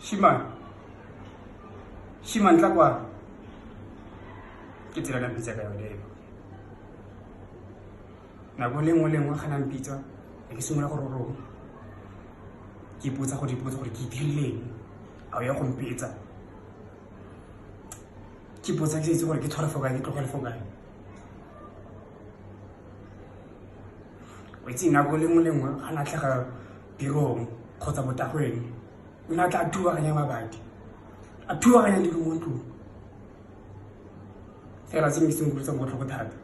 Shimane, Shimane, tla kwano. Ke tsela na mpitsa ka yone eo. Nako le nngwe le nngwe ga na mpitsa, ke simolola go roroma. Ke ipotsa go dipotsa gore ke dirileng, a o ya go mpetsa. Ke ipotsa ke sa itse gore ke tshware fo kae, ke tlogele fo kae. O itse nako le nngwe le nngwe ga na tlhaga tirong kgotsa botagweng, o ne a tla a thubaganya mabati, a thubaganya dilo mo ntlong. Fela se se nkutlwisang botlhoko thata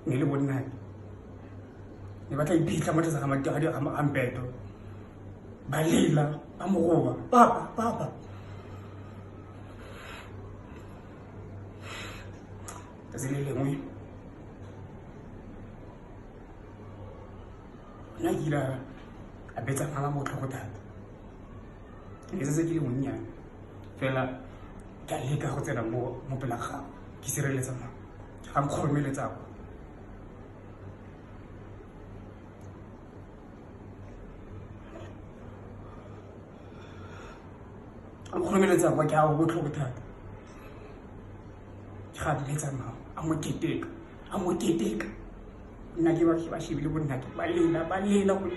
ne le bonnake, ne ba tla iphitlha mo tlase ga mpeto, ba lela, ba mo goba, papa, papa. Tsatsi le lengwe nna ke ile a betsa mama botlhoko thata. Ke setse ke le monnyane fela ke a leka go tsena mo pela gago ke sireletsa mama, ga nkgoromeletsa kwa. A nkgoromeletsa kwa ke a botlhoko thata. Ga betsa mama, a mo keteka, a mo keteka. Nna ke ba shebile bonnake ba lela, ba lela go.